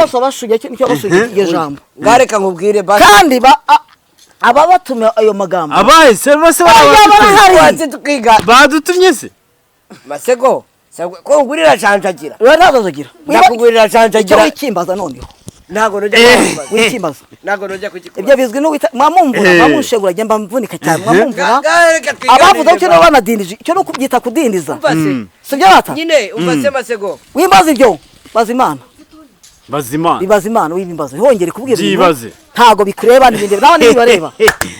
Bose bashuye nicyo bashuye iryo jambo. Ngareka nkubwire basi. Kandi ababatumye ayo magambo abaye se bose Oya, barahari. Twatse tukiga. Badutumye se? Masego, ko ugurira janjagira. Ura ntazagira. Ndakugurira Icyo janjagira. wikimbaza noneho. Ntago nujya kukikubaza. Wikimbaza. Ntago nujya kukikubaza. Ibyo bizwi n'uwita mwamumvura, mwamunshegura njye mba mvunika cyane mwamumvura. Reka twiganirire. Abavuze cyo nabo banadindije icyo no kubyita kudindiza. Umva se. Sibyo rata? Nyine umva se Masego. Wimbaza ibyo baza Imana. Bazimana. Bibaza Imana wibimbaza. Hongere kubwira ibintu. Byibaze. Ntago bikureba n'ibindi nawe ntibibareba.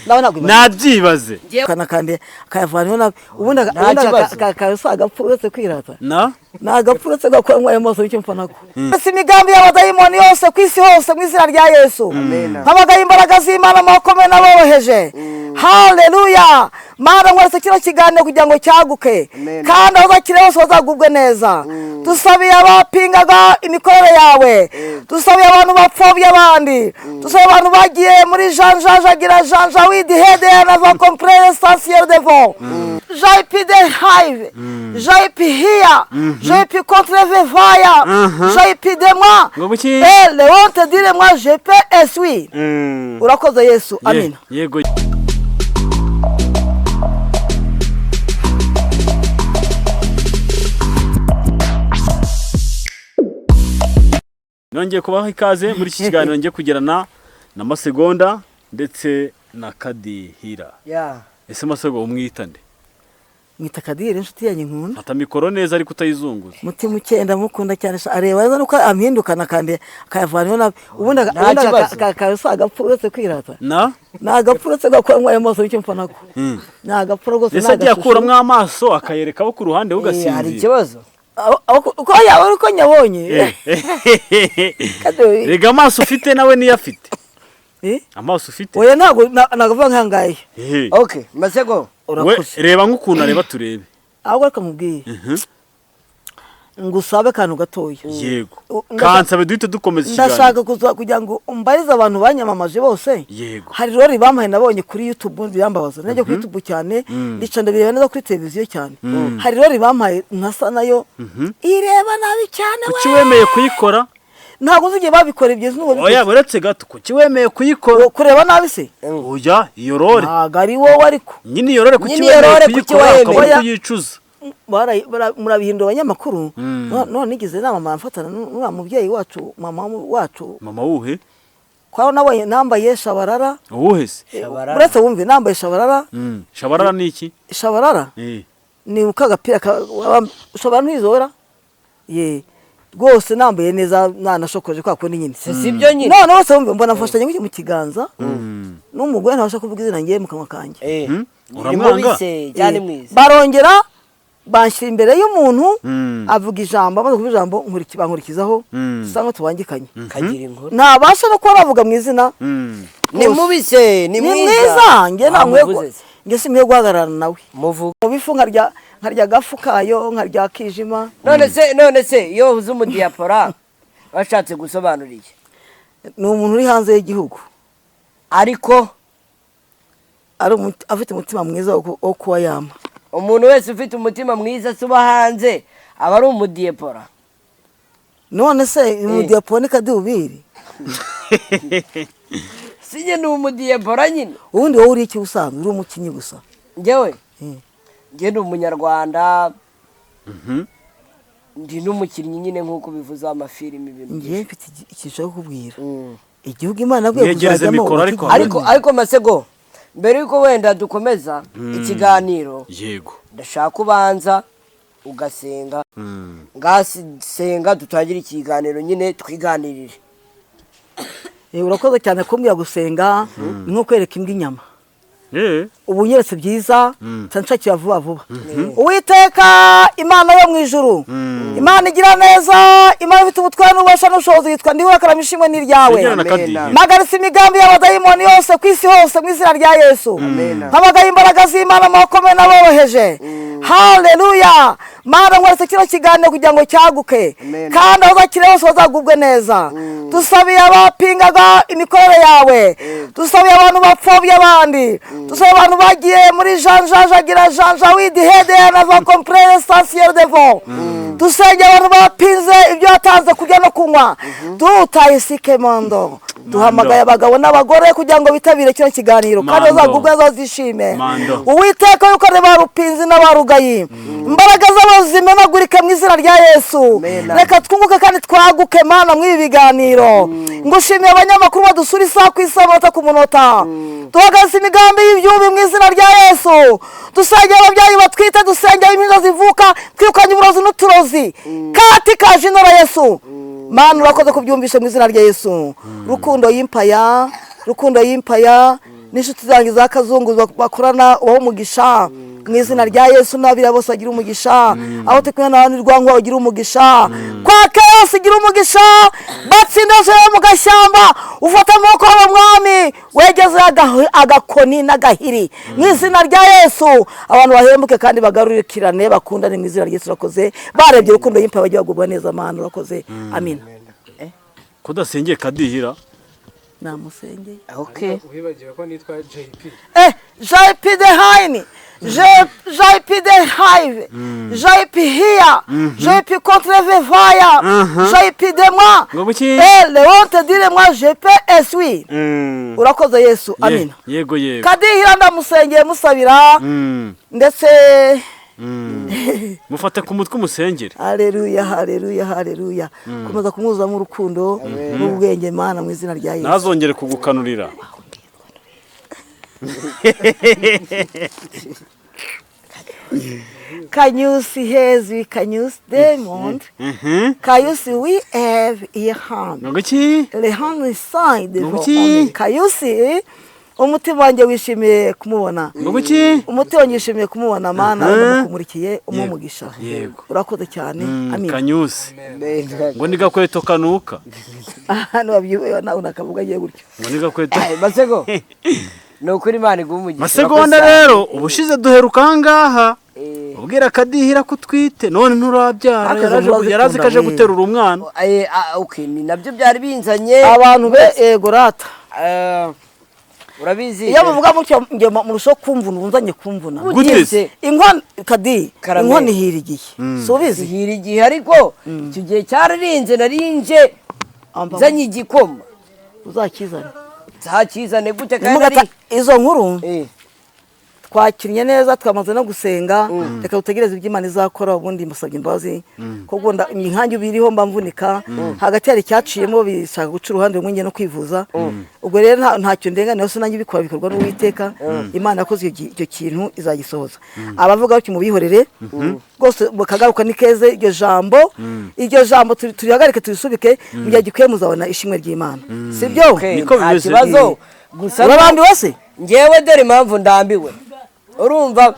Nawe ntabwo bibareba. Nabyibaze. Kana kandi akayavanaho nabi ubundi Nta kibazo. akasa agapfu uretse kwirata. Na? Ni agapfu uretse gakora ayo maso nicyo mpfa nako. Si imigambi y'abadayimoni yose ku isi hose mu izina rya Yesu. Mpamagaye imbaraga z'Imana amaboko n'aboroheje. Haleluya. Mana nkoretse kino kiganiro kugira ngo cyaguke. Amen. Kandi abazakire bose bazagubwe neza. Dusabiye abapingaga imikorere yawe. Dusabiye abantu bapfobya abandi. Dusabiye abantu bagiye muri janjajagira janjawidi hede na va comprendre essentiel de vent. JP de hive. JP here. JP contre vevaya. JP de moi. Ngo kuki? Eh, Leon te dire moi je peux et suis. Urakoze Yesu. Amina. Yego. Nongeye kubaha ikaze muri iki kiganiro ngiye kugirana na Masegonda ndetse na Kadihira. Ya. Ese Masego umwita nde? Mwita Kadihira inshuti yanjye nkunda. Fata mikoro neza ariko utayizunguza. Mutima ukenda mukunda cyane areba neza nuko ampindukana kandi akayavanaho nabi ubundi Nta kibazo. akasa agapfu uretse kwirata. Na? Ni agapfu uretse gakora ayo maso nicyo mpfa nako. Ni agapfu rwose. Ese agiye akuramo amaso akayereka abo ku ruhande Hari ugasinzira. ikibazo. Uko yaba uko nyabonye. Kado- Rega amaso ufite nawe niyo afite. Eh? Amaso ufite. Oya ntabwo ntabwo nkangaye. Eh. Okay, Masego. We Urakoze. reba nk'ukuntu areba turebe. Ahubwo reka nkubwiye. Ngusabe akantu gatoya. Yego. Ndashaka- Kansabe duhite dukomeza ikiganiro. Ndashaka kuza kugira ngo umbarize abantu banyamamaje bose. Yego. Hari rori bampaye nabonye kuri YouTube birambabaza. Najya kuri YouTube cyane, ndica ndabireba neza kuri televiziyo cyane. Hari rori bampaye ntasa nayo ireba nabi cyane we. Kuki wemeye kuyikora? Ntabwo uzi igihe babikora ibyo n'ubu. Oya buretse gato kuki wemeye kuyikora? Kureba nabi se? Oya iyo rore. Ntabwo ari wowe ariko. Nyine iyo rore kuki Nyine iyo wemeye rore kuki kuyikora wemeye? ukaba uri Oya. kuyicuza? Murabihindura abanyamakuru. None nigeze inama mfata n'uriya mubyeyi wacu, mama wacu. Mama wuhe? Kwa nabonye nambaye shabarara. Uwuhe se? Shabarara. Uretse wumve nambaye shabarara. Shabarara ni iki? Shabarara Eh. ni uko agapira shabarara ntizora. Ye. Rwose nambaye neza nanashokoje kwa kundi nyine. Si sibyo nyine. None bose wumve mbona mfashanye mu kiganza. N'umugore ntabasha kuvuga izina ngiye mu kanwa kanjye. Eh. Ni Uramwanga? mubi se cyane mwiza. Barongera banshyira imbere y'umuntu avuga ijambo amaze kuvuga ijambo bankurikizaho dusa tubangikanye. Kagira inkuru. Ntabasha no kuba navuga mu izina. Ni mubi se, ni Ni mwiza. mwiza nge ntankwiye Wamuvuze se. nge sinkwiye guhagararana nawe. Muvuga. Mu bifu nkarya agafu kayo nkarya akijima. None se iyo uvuze umudiyapora washatse gusobanura iki? Ni umuntu uri hanze y'igihugu. Ariko Ari afite umutima mwiza wo kuba yama. Umuntu wese ufite umutima mwiza se uba hanze aba ari umudiyapora. None se umudiyapora ni kadubiri? Sinye ni umudiyapora nyine. Ubundi wowe uri iki usanzwe uri umukinnyi gusa? Njyewe njye ni umunyarwanda. Ndi n'umukinnyi nyine nk'uko bivuze amafilimi ibintu. Njye mfite ikintu cyo kukubwira. Igihugu Imana yaguye Mwegereze kuzajyamo. mikoro ariko. Ariko Masego mbere yuko wenda dukomeza ikiganiro Yego. ndashaka ubanza ugasenga. Ngasenga dutangire ikiganiro nyine twiganirire. Urakoze cyane kumbwira gusenga ni nko kwereka imbwa inyama. Ubu nyeretse byiza nshakira vuba vuba. Uwiteka Imana yo mu ijuru. Imana igira neza, Imana ifite ubutware n'ububasha n'ubushobozi yitwa ndiho akarama ishimwe n'iryawe. Mpagaritse imigambi y'abadayimoni yose ku isi hose mu izina rya Yesu. Mpamagaye imbaraga z'Imana amaboko n'aboroheje. Haleluya. Mana, nkweretse kino kiganiro kugira ngo cyaguke, Amen. kandi aho bakiri hose bazagubwe neza. Dusabiye abapingaga imikorere yawe, dusabiye abantu bapfobya abandi, dusabiye abantu bagiye muri janjajagira janjawidi hede na va comprere essentiel devant. Dusengeye abantu bapinze ibyo watanze kurya no kunywa. Dutaye mando, duhamagaye abagabo n'abagore kugira ngo bitabire kino kiganiro kandi Mando. bazagubwe neza, bazishime. Mando. Uwiteka, yuko barupinzi n'abarugayi, imbaraga zabo zimenagurike mu izina rya Yesu. Amen. Reka twunguke kandi twaguke, Mana, muri ibi biganiro. Ngushimiye abanyamakuru badusura isaha ku isaha, umunota ku munota. Duhagaze imigambi y'ibyubi mu izina rya Yesu. Dusengera ababyeyi batwite, dusengera impinja zivuka, twirukanye uburozi n'uturozi kati kaje inora Yesu. Mana, urakoze kubyumvishe mu izina rya Yesu. Rukundo y'impaya, Rukundo y'impaya n'inshuti zanjye za kazungu bakorana, ubahe umugisha mu izina rya Yesu. N'abira bose bagira umugisha, aho turi kumwe n'abandi rwankuba bagira umugisha, kwake yose igira umugisha, batsinda yose yo mu gashyamba. Ufate amaboko yabo, mwami, wegeze agakoni n'agahiri mu izina rya Yesu. Abantu bahembuke kandi bagarukirane, bakundane mu izina rya Yesu. Urakoze. Barebye Rukundo y'impaya bajye bagubwa neza. Mana, urakoze. Amina. Kudasengeye Kadihira. Namusengeye. Okay. Wibagiwe ko nitwa JP. JP de Haine, JP de Hive, JP here, JP contre Vevaya, JP de moi. Ngo buki? Léon te dire moi JP esui. Urakoze Yesu. Amina. Yego yego. Kadihira ndamusengeye, musabira ndetse. Mufate ku mutwe umusengere. Haleluya, haleluya, haleluya. Komeza kumwuzamo urukundo n'ubwenge, Mana, mu izina rya Yesu. Ntazongere kugukanurira. Kanyusi hezi, kanyusi demond. Kayusi we have a hand. Ngo iki? Le hand side. Ngo iki? Kayusi, umutima wanjye wishimiye kumubona. Ngo iki? Umutima wanjye wishimiye kumubona, Mana, ndamukurikiye umugisha. Yego. Urakoze cyane. Amina. Kanyusi ngo ni gakweto kanuka. Hano wabyibuye nawe unakavuga agiye gutyo. Ngo ni gakweto. Masego, ni ukuri Imana iguha umugisha. Masegonda rero, ubushize duheruka ahangaha ubwira Kadihira ko utwite, none nturabyara. Akaza Yarazi ko aje murazikunda, guterura umwana. Okay, ni nabyo byari binzanye. Abantu be ego rata. Urabizi. Iyo muvuga mutyo nge murushaho kumvuna, ubunzanye kumvuna. Gute se? Inkono kadi, Karame. inkono ihira igihe. Subizi. Zihira igihe, ariko icyo gihe cyararinze narinje nzanye igikoma. Uzakizane. Nzakizane gute kandi Nimugata ari izo nkuru. Twakinnye neza, twamaze no gusenga. Reka dutegereze ibyo Imana izakora. Ubundi mbasabye imbabazi kuko inkangi biriho mba mvunika hagati, hari icyaciyemo bishaka guca uruhande rumwe njye no kwivuza. Ubwo rero ntacyo ndenganira, sinanjye ubikora, bikorwa n'Uwiteka. Imana yakoze icyo kintu izagisohoza. Abavuga batyo mubihorere rwose, bakagaruka ni keze. Iryo jambo turihagarike, turisubike mu gihe gikwiye, muzabona ishimwe ry'Imana, sibyo? Okay, Niko nta bimeze. kibazo gusa. Urarambiwe se? Ngewe dore impamvu ndambiwe, urumva?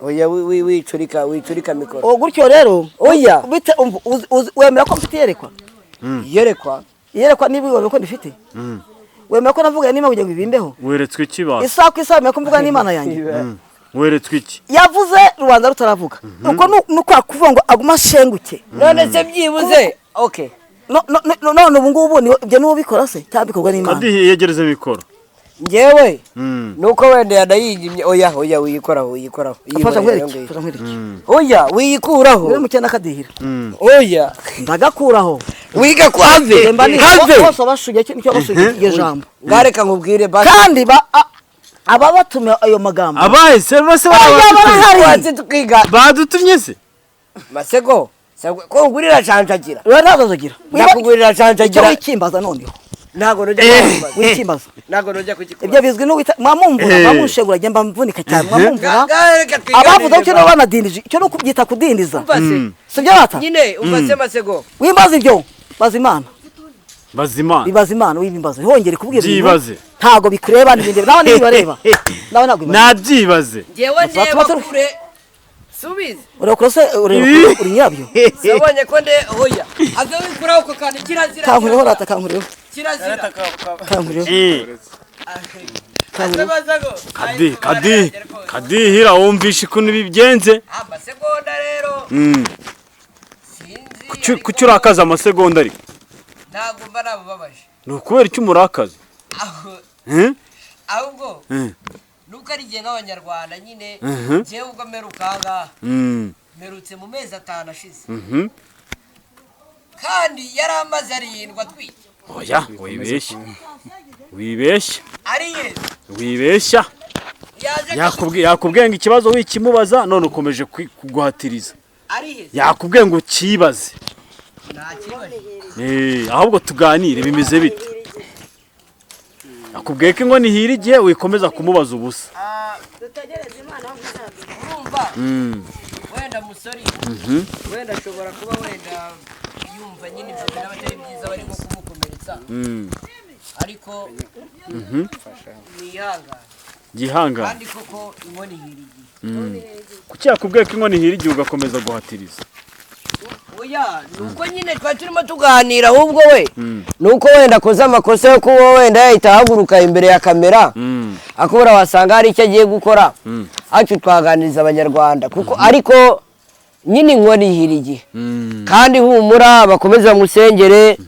Oya, wicurika wicurika mikoro. O gutyo rero. Oya. Bite wemera ko mfite iyerekwa? Yerekwa. Iyerekwa niba wemera ko ndifite, wemera ko navuga n'Imana kugira ngo ibimbeho? Weretswe iki basi? Isaha ku isaha, wemera ko mvuga n'Imana yanjye? Weretswe iki? Yavuze rubanda rutaravuga. Uko ni ukwa kuvuga ngo agume ashenguke. None se byibuze, okay. None ubu ngubu ibyo niwe ubikora se cyangwa bikorwa n'Imana? Kadihi, yegereze mikoro. Ngewe nuko wenda yanayigimye. Oya, oya, wiyikoraho, wiyikoraho. Fasha Yihorere nkwereke. ngiyo. Fasha nkwereke. Oya, wiyikuraho. Muri mukenda Kadihira. Oya. Ndagakuraho. Wiga ku have. Mba ni Have. bose bashugiye nicyo bashugiye iryo jambo. Ngareka nkubwire basi. Kandi ababatumye ayo magambo Abaye se bose? Oya, barahari. Twanze tukiga. Badutumye se? Masego, ko ngurira janjagira. Ura ntazagira. Ndakugurira Icyo janjagira. wikimbaza noneho. Ntago nujya kukibaza. Wikimbaza. Ntago nujya kugikora. Ibyo bizwi n'uwita mwamumvura, mwamunshegura, njye mba mvunika cyane mwamumvura. Reka twiganirire. Abavuze ko nabo banadindije, icyo ni ukubyita kudindiza. Umva se. Sibyo bata? Nyine umva se, Masego. Wimbaza ibyo, baza Imana. Bazimana. Bibaza Imana, wibimbaza hongere kubwira ibintu. Byibaze. Ntago bikureba n'ibindi, nawe ntibibareba, nawe ntabwo bibareba. Nabyibaze. Ngewe ndeba kure. Subize. Ureba kure se? Ureba kure uri nyirabyo? Sabonye ko nde hoya. Ave wikuraho ako kantu, kirazira. Kankureho rata, kankureho. Kirazira. Kankureho. Kadi kadi kadihira, wumvishe ukuntu bigenze? Amasegonda rero, sinzi. Kuki urakaza amasegonda ariko? Ntabwo mba namubabaje. Ni ukubera icyo umurakaza? Ahubwo nuko ari igihe nk'Abanyarwanda nyine. Njyewe ubwo mperuka aha ngaha, mperutse mu mezi 5 ashize, kandi yari amaze 7 atwite. Oya, wibeshya, wibeshya. Ariye. Wibeshya. Yaje. Yakubwiye ngo ikibazo wikimubaza, none ukomeje kuguhatiriza. Ariye. Yakubwiye ngo ukibaze. Nta kibazo. Ahubwo tuganire, bimeze bite? Akubwiye ko inkono ihira igihe, wikomeza kumubaza ubusa. Urumva, wenda musore, wenda ashobora kuba wenda yumva nyine ibyo bintu atari byiza, bari nko kumukomeretsa, ariko nihangane. Yihangane. Kandi koko inkono ihira igihe. Kuki yakubwiye ko inkono ihira igihe ugakomeza guhatiriza? Oya, ni uko nyine twari turimo tuganira, ahubwo we ni uko wenda akoze amakosa yo kuba wenda yahita ahaguruka imbere ya kamera, akubura wasanga hari icyo agiye gukora, ariko twaganiriza Abanyarwanda kuko ariko nyine inkono ihira igihe. Kandi humura, bakomeze bamusengere,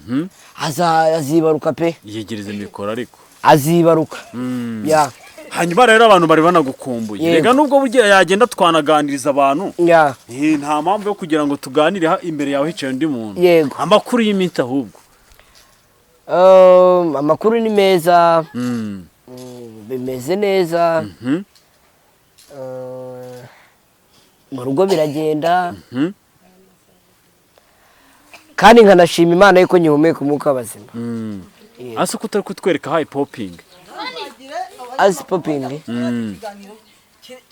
azibaruka pe. Yegereze mikoro ariko. Azibaruka ya. Hanyuma rero abantu bari banagukumbuye. Yego. Rega nubwo burya yagenda, twanaganiriza abantu. Ya. Nta mpamvu yo kugira ngo tuganire imbere yawe hicaye undi muntu. Yego. Amakuru y'iminsi ahubwo? Amakuru ni meza. Bimeze neza. Mu rugo biragenda. Kandi nkanashima Imana yuko ngihumeka umwuka w'abazima. Yego. Ase ko utari kutwereka high popping? Ice popping.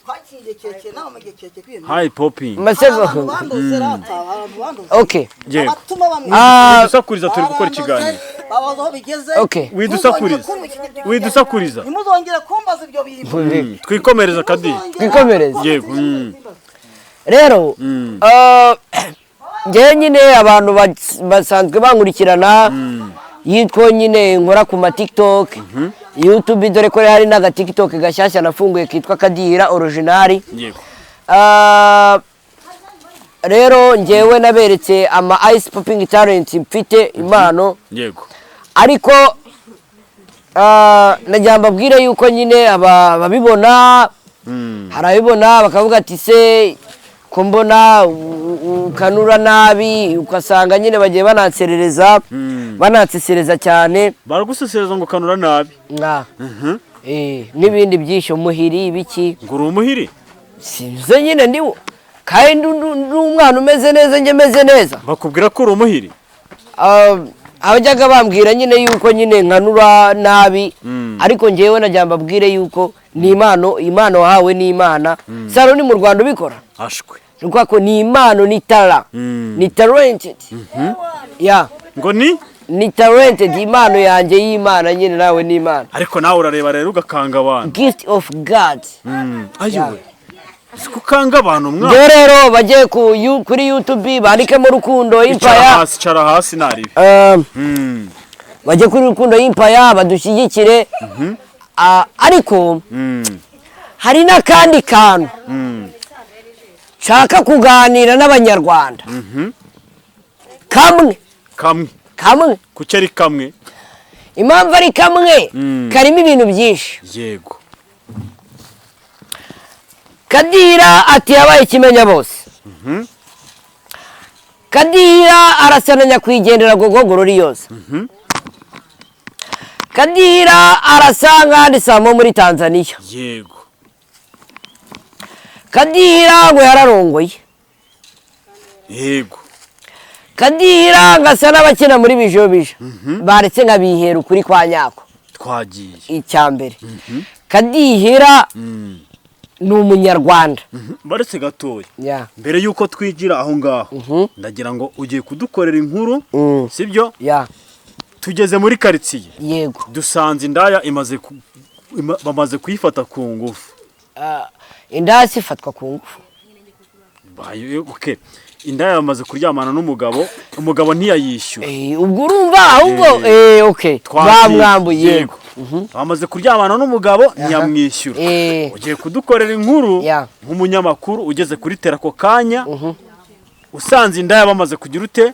Twakingiye kirekire nawe mu gihe kirekire kwiyemeza. High popping. Masego. Abantu bandoze rata, abantu bandoze. Okay. Yego. Abatuma bamwe. Widusakuriza, turi gukora ikiganiro. Babaza aho bigeze. Okay. Widusakuriza, widusakuriza. Ntimuzongere kumbaza ibyo bintu. Twikomereza kadi. Twikomereze. Yego. Rero njyewe nyine abantu basanzwe bankurikirana yitwa nyine nkora ku ma TikTok, YouTube, dore ko hari n'aga TikTok gashyashya nafunguye kitwa Kadihira Original. Rero njyewe naberetse ama ice popping talent, mfite impano. Ariko nagira mbabwire yuko nyine ababibona, hari ababibona bakavuga ati: "Se ko mbona ukanura nabi?" Ugasanga nyine bagiye bananserereza, banansesereza cyane. Baragusesereza ngo kanura nabi? Nka n'ibindi byinshi, umuhiri, ibiki. Ngo uri umuhiri? Sinzi nyine ndiwo, kandi ndi umwana umeze neza, njye meze neza. Bakubwira ko uri umuhiri? Abajyaga bambwira nyine yuko nyine nkanura nabi, ariko njyewe nagira mbabwire yuko ni impano, impano wahawe n'Imana. Saro ni mu Rwanda ubikora. Ashwe. Ni ukuvuga ko ni impano, ni tara, ni talented ya. Ngo ni? Ni talented, impano yanjye y'Imana nyine, nawe n'Imana. Ariko nawe urareba rero ugakanga abantu. Gift of God. Ayiwe, si kukanga abantu mwana. Njyewe rero bajye kuri YouTube bandikemo Rukundo Icara Empire. hasi, icara hasi naribi. Bajye kuri Rukundo Empire badushyigikire. Ariko hari n'akandi kantu nshaka kuganira n'Abanyarwanda kamwe. Kamwe? Kamwe. Kuki ari kamwe? Impamvu ari kamwe, karimo ibintu byinshi. Kadira ati yabaye ikimenya bose. Kadira arasa na nyakwigendera Gogogoro yose. Kadira arasa nk'andi samo muri Tanzania. Kadira ngo yararongoye. Kadira ngo asa n'abakina muri Bijobija, baretse nkabihera ukuri kwa nyako. Twagiye. Icya mbere, Kadihira ni Umunyarwanda. Baretse gatoya. Ya. Mbere y'uko twigira aho ngaho, ndagira ngo ugiye kudukorera inkuru, sibyo? Ya. Tugeze muri karitsiye. Yego. Dusanze indaya bamaze kuyifata ku ngufu. Indaya ifatwa ku ngufu? Okay. Indaya bamaze kuryamana n'umugabo, umugabo ntiyayishyura. Ubwo urumva ahubwo okay. Twagiye. Bamwambuye, yego. Bamaze kuryamana n'umugabo ntiyamwishyura. Ugiye kudukorera inkuru nk'umunyamakuru ugeze kuri tera ako kanya, usanze indaya bamaze kugira ute?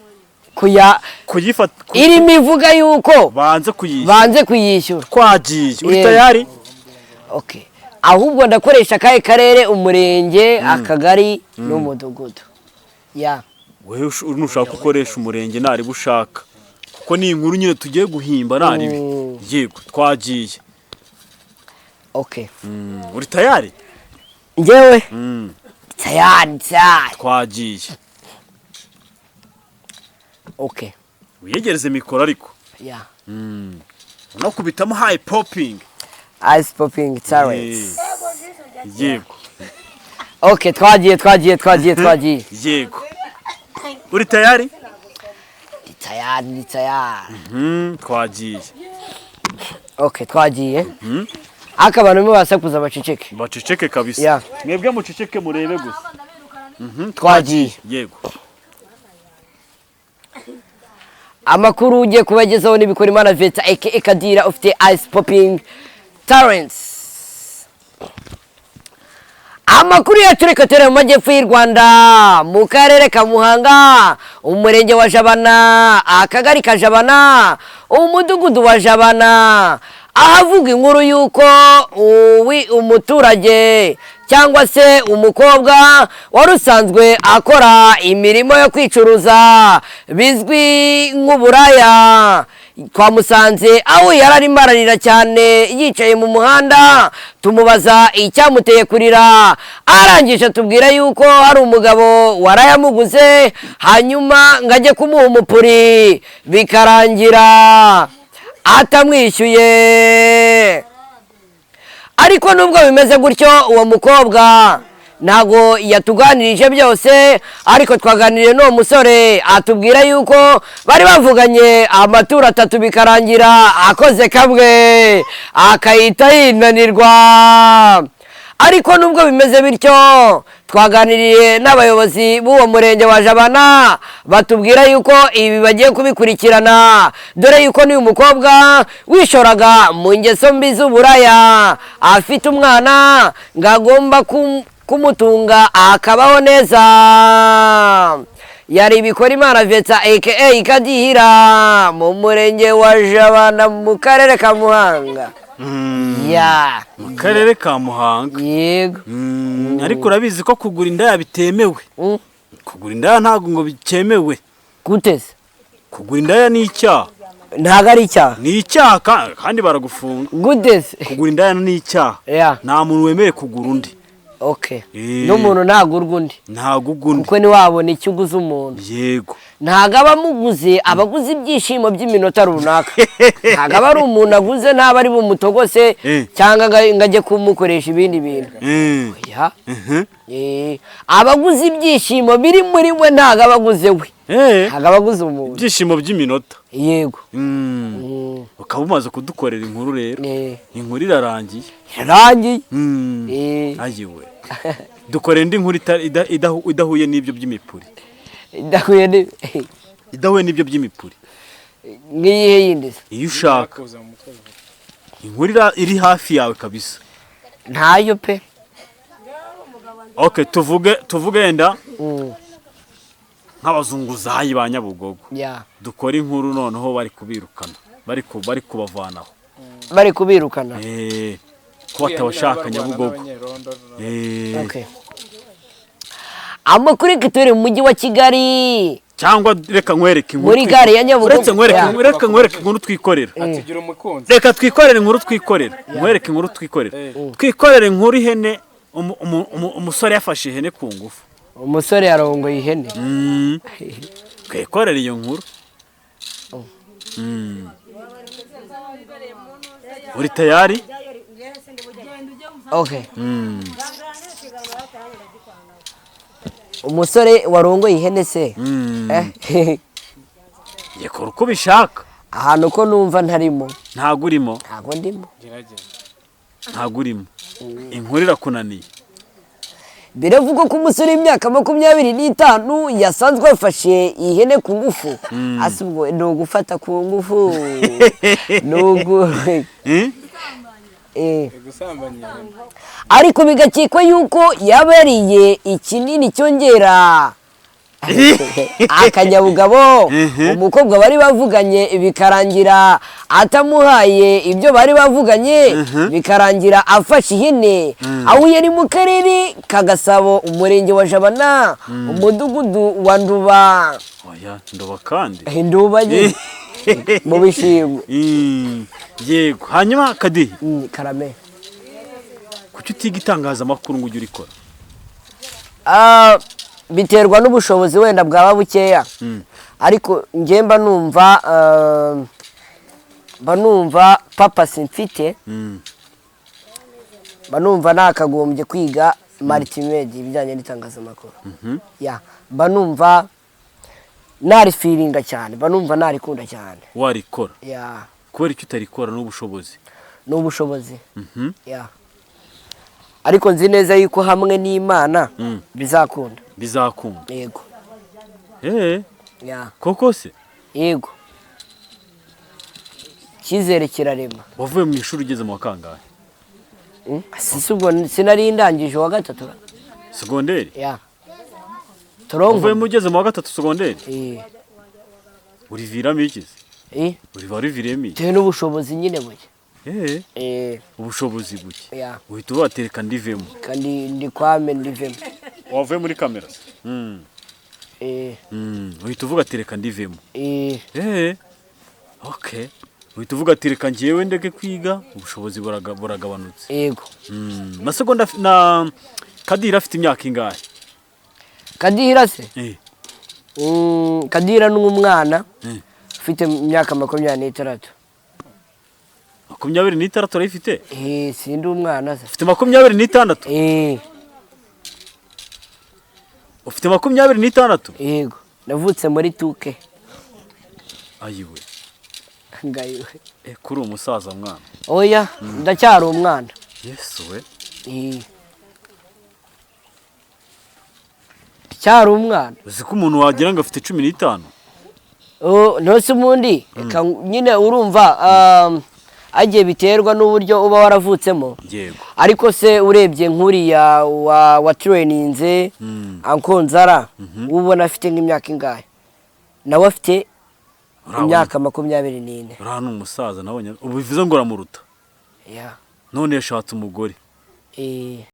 Kuyifata. Irimo ivuga yuko banze kuyishyura. Banze kuyishyura. Twagiye, uri tayari? Okay, ahubwo ndakoresha akahe karere, umurenge, akagari n'umudugudu ya? Wewe nushaka ukoresha umurenge, nariba ushaka, kuko ni inkuru nyine tugiye guhimba, naribi. Yego, twagiye. Okay. Uri tayari? Njyewe tayari, tayari. Twagiye. Okay. Wiyegereze mikoro ariko. Ya. Unakubitamo high popping. Ice popping talents. Yego. Okay, twagiye, twagiye, twagiye, twagiye. Yego, uri tayari? Ndi tayari, ndi tayari. Twagiye. Okay, twagiye. Ariko abantu bamwe basakuza baceceke. Baceceke kabisa. Ya. Mwebwe muceceke murebe gusa. Twagiye. Yego. Amakuru ugiye kubagezaho n'ibikora Imana Veta aka Kadira ufite ice popping talents. Amakuru yacu reka tere mu majyepfo y'u Rwanda, mu karere ka Muhanga, umurenge wa Jabana, akagari ka Jabana, umudugudu wa Jabana, ahavuga inkuru y'uko umuturage cyangwa se umukobwa wari usanzwe akora imirimo yo kwicuruza bizwi nk'uburaya, twamusanze aho yari arimo ararira cyane yicaye mu muhanda. Tumubaza icyamuteye kurira, arangije atubwira yuko hari umugabo warayamuguze, hanyuma ngo ajye kumuha umupuri bikarangira atamwishyuye. Ariko nubwo bimeze gutyo, uwo mukobwa ntabwo yatuganirije byose, ariko twaganiriye n'uwo musore atubwira yuko bari bavuganye amaturo atatu bikarangira akoze kamwe akahita yinanirwa. Ariko nubwo bimeze bityo, twaganiriye n'abayobozi b'uwo murenge wa Jabana, batubwira yuko ibi bagiye kubikurikirana, dore yuko n'uyu mukobwa wishoraga mu ngeso mbi z'uburaya afite umwana ngo agomba kumutunga akabaho neza. Yari ibikora Imana Veta aka Kadihira mu murenge wa Jabana mu karere ka Muhanga. Ya. Mu karere ka Muhanga. Yego. Ariko urabizi ko kugura indaya bitemewe? Kugura indaya ntabwo ngo bikemewe. Guteze? Kugura indaya ni icyaha. Ntabwo ari icyaha. Ni icyaha kandi baragufunga. Guteze? Kugura indaya ni icyaha. Ya. Nta muntu wemerewe kugura undi. Okay. N'umuntu ntagurwa undi. Ntagurwa undi. Kuko ntiwabona icyo uguze umuntu. Yego. Ntabwo aba amuguze, aba aguze ibyishimo by'iminota runaka. Ntabwo aba ari umuntu aguze, ntaba ari bumutogose cyangwa ngo ajye kumukoresha ibindi bintu. Oya. Aba aguze ibyishimo biri muri we, ntabwo aba aguze we. Ntabwo aba aguze umuntu. Ibyishimo by'iminota. Yego. Ukaba umaze kudukorera inkuru rero. Inkuru irarangiye. Irarangiye. Ayiwe. Dukore indi nkuru idahuye n'ibyo by'imipuri. Idahuye Idahuye n'ibyo by'imipuri. Nk'iyihe yindi se? Iyo ushaka. Inkuru iri hafi yawe kabisa. Ntayo pe. Okay, tuvuge yenda nk'abazunguzayi ba Nyabugogo. Dukore inkuru noneho bari kubirukana, bari kubavanaho. Bari kubirukana. Ko batabashaka Nyabugogo. Okay. Amakuru turi mu mujyi wa Kigali. Cyangwa reka nkwereke inkuru. Muri gare ya Nyabugogo. Uretse nkwereke nkwereke inkuru twikorera. Atugira umukunzi. Reka twikorere inkuru twikorera. Nkwereke inkuru twikorera. Twikorere inkuru ihene, umusore yafashe ihene ku ngufu. Umusore yarongoye ihene. Twikorere iyo nkuru. Uri tayari? Okay. Umusore warongoye ihene se? Yekora uko bishaka. Ahantu ko numva ntarimo. Ntago urimo. Ntago ndimo. Ntago urimo. Inkuru irakunaniye. Biravugwa ko umusore w'imyaka 25 yasanzwe afashe ihene ku ngufu. Ase ubwo ni ugufata ku ngufu? Ni ugu Eh? Gusambanya ihene. Ariko bigakekwa yuko yaba yariye ikinini cyongera akanyabugabo. Umukobwa bari bavuganye bikarangira atamuhaye ibyo bari bavuganye, bikarangira afashe ihene. Aho yari mu karere ka Gasabo, umurenge wa Jabana, umudugudu wa Nduba. Oya, Nduba kandi. Nduba nyine mu bishingwe. Yego, hanyuma Kadihi, Karame. Kuki utiga itangazamakuru ngo ujye urikora? Ah, biterwa n'ubushobozi wenda bwaba bukeya, ariko njye mba numva purpose mfite, mba numva nakagombye kwiga multimedia, ibijyanye n'itangazamakuru. Ya, mba numva narifeelinga cyane, mba numva narikunda cyane. Warikora? Ya. Kubera icyo utarikora n'ubushobozi? N'ubushobozi. Ya, ariko nzi neza yuko hamwe n'Imana bizakunda. Bizakunda? Yego. Ya. Koko se? Yego, icyizere kirarema. Wavuye mu ishuri ugeze mu wa kangahe? Si ubwo sinari ndangije uwa gatatu? Segonderi? Ya, turongo. Wavuyemo ugeze mu wa gatatu segonderi? Eh. Uriviramo iki se? Eh. Uriva wariviriyemo iki? Bitewe n'ubushobozi nyine buke. Ubushobozi buke? Ya. Uhita ubatereka ndivemo? Kandi ndikwame ndivemo. Wavuye muri kamera se? Uhita uvuga ati reka ndivemo? Okay, uhita uvuga ati reka njyewe ndeke kwiga, ubushobozi buragabanutse. Yego. Na segonda na Kadira afite imyaka ingahe? Kadihira se? Eh. Kadihira ni umwana ufite imyaka 26. 26 arayifite? Eh, sindi umwana se? Ufite 26? Eh. Ufite 26? Yego, navutse muri tuke. Ayiwe! Ngayiwe! Eh, kuri umusaza mwana. Oya, ndacyari umwana. Yesu we! Eh. Ndacyari umwana. Uzi ko umuntu wagira ngo afite 15? Oh, ntose ubundi reka nyine urumva agiye biterwa n'uburyo uba waravutsemo. Ariko se urebye nk'uriya wa tureninze ankonzara, ubona afite nk'imyaka ingahe? Nawe afite imyaka 24. Uriya ni umusaza nabonye, ubu bivuze ngo uramuruta. Yeah. None yashatse umugore. Eh.